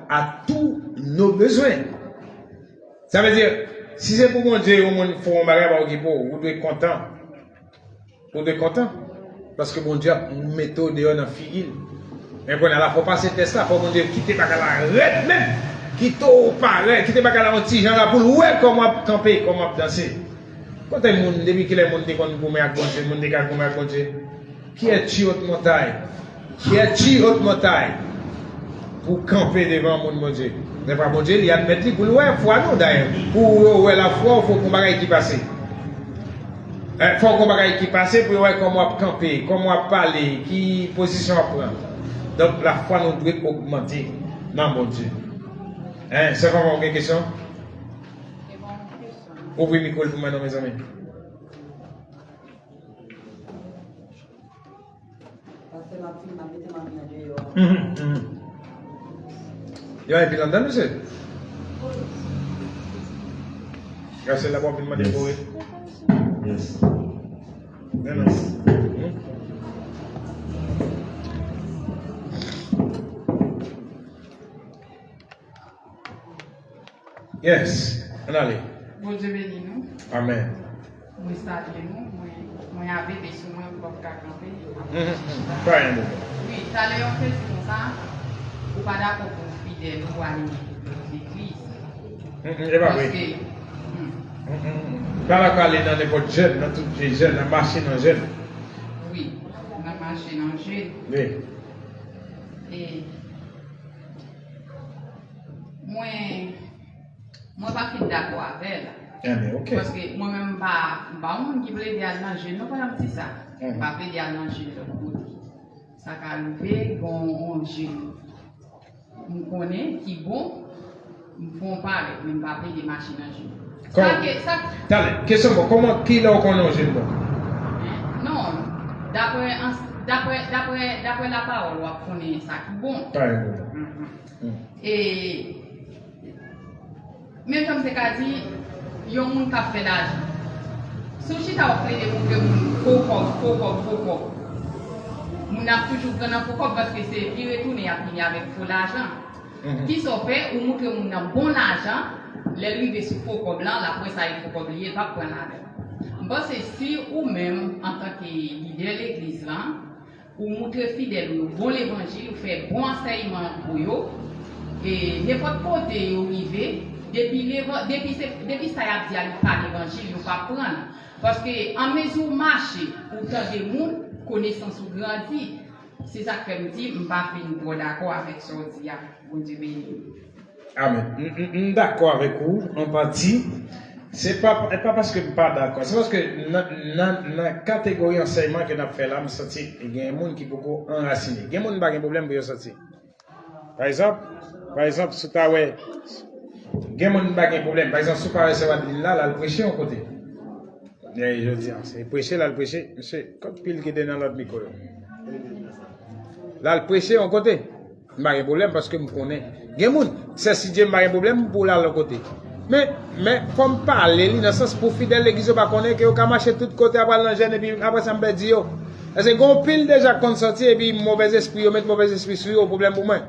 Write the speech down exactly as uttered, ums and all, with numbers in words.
à tous nos besoins. Sa vle di, si se pou Bondye, yon moun fè yon bagay pa okipe w, ou dwe kontan. Ou dwe kontan. Paske Bondye ap mete w deyò nan figi l. Men kounye a la, fò w pase tès la, fò Bondye kite bagay la rèd menm. Kite w parèt, kite bagay la yon ti jan la pou l wè kòman w ap kanpe, kòman w ap danse. Kote moun, depi kilè moun te konn goumen ak Bondye, moun te ka goumen ak Bondye? Kiyès ki ot montay? Kiyès ki ot montay? Pou kanpe devan moun Bondye. Lè pa Bondye, li admèt li pou l wè fwa nou dayè. Pou yo wè lafwa w, fòk gon bagay ki pase. Eh, fòk gon bagay ki pase pou yo wè kòman w ap kanpe, kòman w ap pale, ki pozisyon w ap pran. Donk, lafwa nou dwe ogmante nan Bondye. Hein, sè Fanfan, ou gen kesyon? Ouvri mikwo l pou mwen non, mezanmi. Pastè, m ap fin, m ap mete manmi an deyò. Mhm, mhm. Yo, epi anndan, mesye. Gase la, w ap vin mande pou. Yes. Non, non. Mhm. Yes, ann ale. Bondye beni nou. Amèn. Mwen salye nou. Mwen, mwen avek sou mwen pou m ka kanpe. Mhm, mhm. Pa gen pwoblèm. Wi, talè yon kesyon sa, ou pa dakò pou fidèl ou ale legliz. Mhm, e pa vre. Paske, hmm. Mhm, mhm. Pa dakò ale nan nenpòt jèn, nan tout vye jèn, nan mache nan jèn. Wi, nan mache nan jèn. Wi. E Mwen, mwen pa fin dakò avè l. Enben, ok. Paske mwen menm, m pa, m pa yon moun ki plede al nan jèn non, pandan m di sa. Mhm. M pa plede al nan jèn lòt kote. Sa ka rive, gon yon jèn m konnen ki bon, m fè yon parèt, men m pa plede mache nan jèn. Sa ke, sa. Talè, kesyon bon, kòman, kilè w konnen yon jèn bon? Non, daprè, daprè, daprè, daprè lapawòl, w ap konnen sa ki bon. Pa gen pwoblèm. Mhm. Hmm. E, men jan m te ka di, yon moun k ap fè lajan. Si w chita w ap plede montre moun fo kòb, fo kòb, fo kòb, moun nan ap toujou pran nan fo kòb paske se vire tounen y ap vini avèk fo lajan. Mhm. Kisa w fè, ou montre moun nan bon lajan, lè l rive sou fo kòb lan, l ap wè sa e fo kòb li ye, l p ap pran ladan l. M panse si ou menm, antanke lidè legliz lan, ou moutre fidèl ou yo bon levanjil, ou fè bon ansèyman pou yo, e nenpòt kote yo rive, depi levan-, depi se, depi sa y ap di a li pa levanjil, yo p ap pran l. Paske anmezi w mache, ou tande moun, konesans ou grandi. Se sa k fè m di, m pa fin twò dakò avèk sa w di a. Bondye beni w. Amèn. M, m, m dakò avèk ou, an pati. Se pa, e pa paske m pa dakò. Se paske nan, nan, nan kategori ansèyman ke n ap fè la, m santi gen moun ki poko anrasine. Gen moun m pa gen pwoblèm pou yo soti. Pa egzanp, pa egzanp, si w ta wè, gen moun m pa gen pwoblèm. Pa egzanp, si w pa wè sè Wadeline la, l al preche yon kote. Jodi a, se preche l al preche. Mesye, kot pil ki te nan lòt mikwo yo? L al preche yon kote. M pa gen pwoblèm paske m konnen. Gen moun, sè Sidye m pa gen pwoblèm pou l al yon kote. Men, men, fò m pale li nan sans pou fidèl legliz yo pa konnen ke yo ka mache tout kote ap al nan jèn epi apre sa m pèdi yo. Paske gen yon pil deja k konn soti epi movèzespri, yo met movèzespri sou yo, pwoblèm pou mwen.